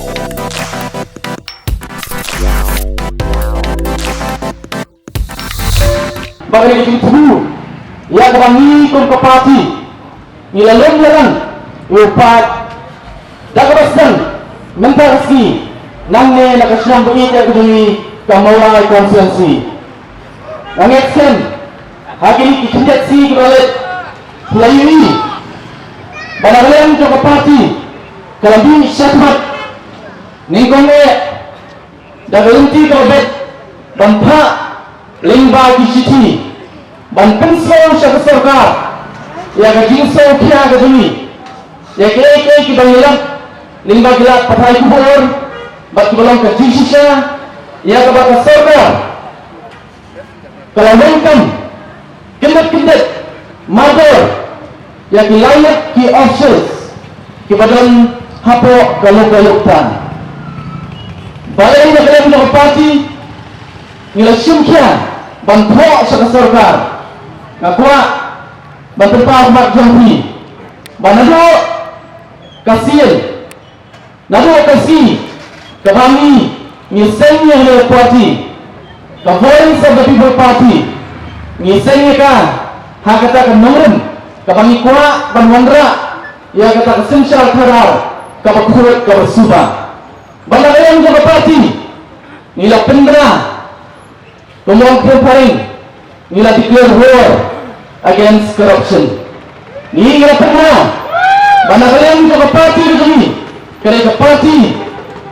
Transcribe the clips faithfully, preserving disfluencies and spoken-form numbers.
Ba ka dei ka jingthmu ïa kaba ngi kum ka party ngi la lum ïa nang ïa u paid da kaba sdang mynta ka sngi nangne na ka shnong ba ïeit ïa ka jong ngi ka Mawlai constituency. Nga ngeit skhem ha kine ki khyndiat sngi kiba la leit phi la ïohi ba na ka liang jong ka party ka la mih shakhmat nyngkong eh da ka lynti kaba beit ban phah lyngba ki shithi ban pynsngew sha ka sorkar ïa ka jingsngewkhia ka jong ngi ïa kiei kiei kiba ngi lap lyngba ki lad pathai khubor bad kiba long ka jingshisha ïa kaba ka sorkar ka la leh kam kyndit kyndit mardor ïa ki lai ngut ki officials kiba don hapoh ka lokayukta. Balei na ka liang jong ka party ngi la shim khia ban thoh sha ka sorkar? Nga kwah ban pynpaw khmat jong phi ba naduh ka sien naduh ka sngi kaba ngi ngi seng ïa ka party ka Voice of the People Party ngi seng ïa ka ha kata ka nongrim kaba ngi kwah ban wanrah ïa kata ka synshar khadar kaba khuid kaba suba. Ba na ka liang jong ka party ngi la pynbna kumba ong pyrshah ngi la declare war against corruption. Ngi la pynbna ba na ka liang jong ka party ka jong ngi ka dei ka party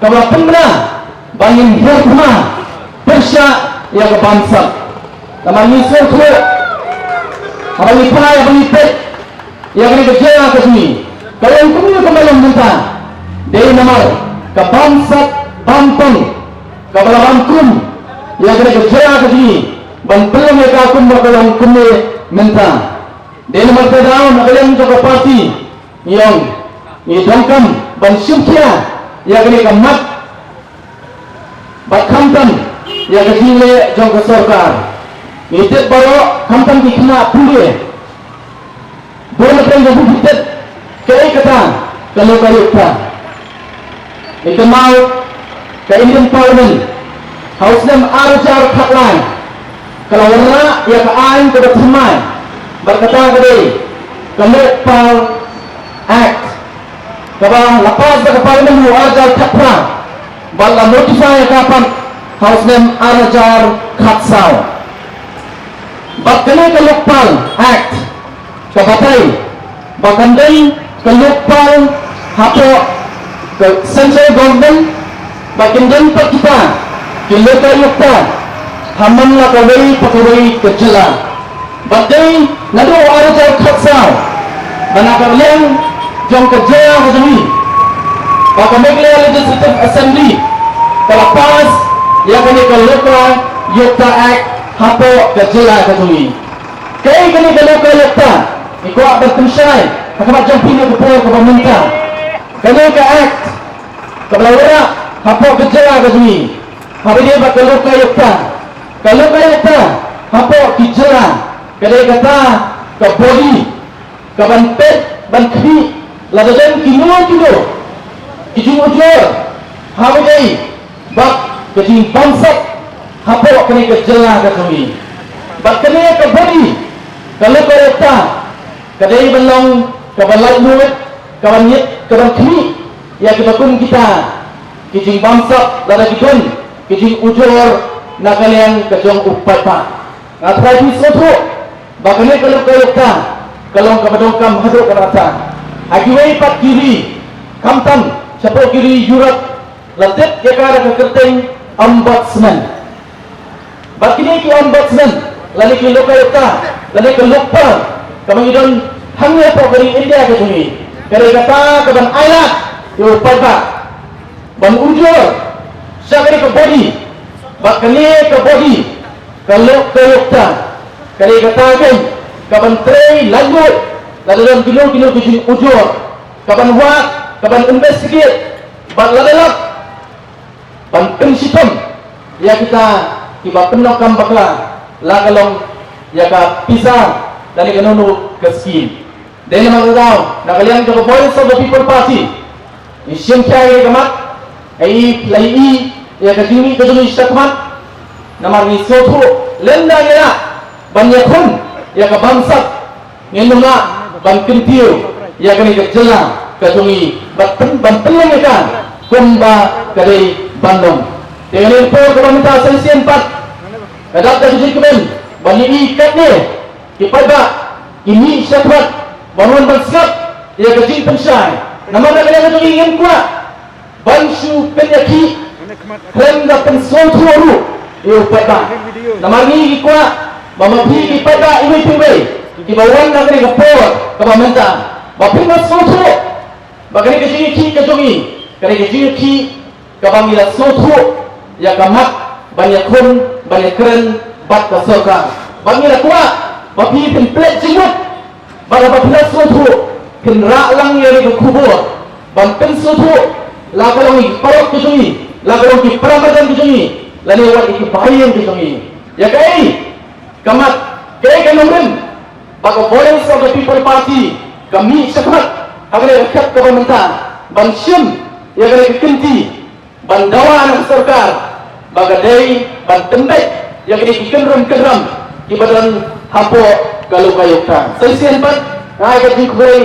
kaba la pynbna ba ngin hiar thma pyrshah ïa ka bamsap. Namar ngi sngewthuh haba ngi phai haba ngi peit ïa kane ka jylla ka jong ngi ka long kumne kumba long mynta dei namar ka bamsap bamtong kaba la bam kum ïa kane ka jylla ka jong ngi ban pynlong ïa ka kumba ka long kumne mynta. Dei namar kata daw na ka liang jong ka party ngi ong ngi donkam ban shim khia ïa kane ka mat bad khamtam ïa ka jingleh jong ka sorkar. Ngi tip baroh khamtam ki khynnah pule bun na pdeng jong phi tip kaei kata ka lokayukta. Ngi kynmaw ka Indian Parliament ha u snem ar hajar khatlai ka la wanrah ïa ka aiñ kaba thymmai bad kata ka dei ka Lokpal Act kaba la pass da ka Parliament ha u ar hajar khatphra bad la notify ïa ka pat ha u snem ar hajar khatsaw. Bad kane ka Lokpal Act ka batai ba kan dei ka Lokpal hapoh ka Central Government bad kin don pat kita ki lokayukta ha man la kawei pa kawei ka jylla. Bad dei naduh ar hajar khatsaw ba na ka liang jong ka jylla ka jong ngi ba ka Meghalaya Legislative Assembly ka la pass ïa kane ka Lokayukta Act hapoh ka jylla ka jong ngi. Kaei kane ka Lokayukta? Ngi kwah ban pynshai ha khmat jong phi ha ka por kaba mynta. Kane ka Act kaba la wanrah hapoh ka jylla ka jong ngi haba ïadei bad ka Lokayukta. Ka Lokayukta hapoh ki jylla ka dei kata ka body kaban peit ban khmih lada don kino kino ki jingujor haba ïadei bad ka jingbamsap hapoh kane ka jylla ka jong ngi. Bad kane ka body ka Lokayukta ka dei ban long kaba laitluid, kaban ïeit, kaban khmih ïa kiba kum kita ki jingbamsap lada ki don ki jingujor na ka liang ka jong u paidbah. Nga trai phi sngewthuh ba kane ka Lokayukta ka long kaba donkam haduh katta. Ha kiwei pat ki ri khamtam shapoh ki ri Europe la tip ïa ka da ka kyrteng Ombudsman. Bad kine ki Ombudsman lane ki Lokayukta lane ka Lokpal kaba ngi don hangne hapoh ka ri India ka jong ngi ka dei kata kaban ailad ïa u paidbah ban ujor sha kane ka body. Bad kane ka body ka Lokayukta ka dei kata keiñ kaban trei laitluid lada don kino kino ki jingujor, kaban wad, kaban investigate bad lada lap ban pynshitom ïa kita kiba pyndonkam bakla la ka long ïa ka pisa lane kano kano ka skim. Dei namar kata daw na ka liang jong ka Voice of the People Party ngi shim khia ïa ka mat Ai la i ïa ka jingmih ka jong ngi shakhmat. Namar ngi sngewthuh lem da ngi lah ban ïakhun ïa ka bamsap, ngin ym lah ban kyntiew ïa kane ka jylla ka jong ngi bad pyn- ban pynlong ïa ka kumba ka dei ban long. Te kane ka por kaba mynta sa shisien pat ka dap da ka jingkmen ba ngi i katne ki paidbah ki mih shakhmat ban wan ban sngap ïa ka jingpynshai. Namar na ka liang ka jong ngi ngim kwah ban shu pynïakhih khlem da pynsngewthuh ruh ïa u paidbah. Namar ngi ngi kwah ba ma phi ki paidbah iwei pa iwei kiba wan ha kane ka por kaba mynta ba phin da sngewthuh ba kane ka jingïakhih ka jong ngi, kane ka jingïakhih kaba ngi la sngewthuh ïa ka mat ban ïakhun ban ïakren bad ka sorkar. Ba ngi la kwah ba phi phin pynleit jingmut bad haba phi la sngewthuh phin rah lang ïa ka khubor ban pynsngewthuh la ka long ïa ki paralok ka jong ngi, la ka long ki paramarjan ka jong ngi, lane wat ïa ki bahaïing ka jong ngi. Ïa kaei ka mat, kaei ka nongrim ba ka Voice of the People Party ka mih shakhmat ha kane ka khyllipmat kaba mynta ban shim ïa kane ka kynti ban dawa na ka sorkar ba ka dei ban pynbeit ïa kine ki kynrum kynram kiba don hapoh ka Lokaiyukta. Sa shisien pat nga ai ka jingkhublei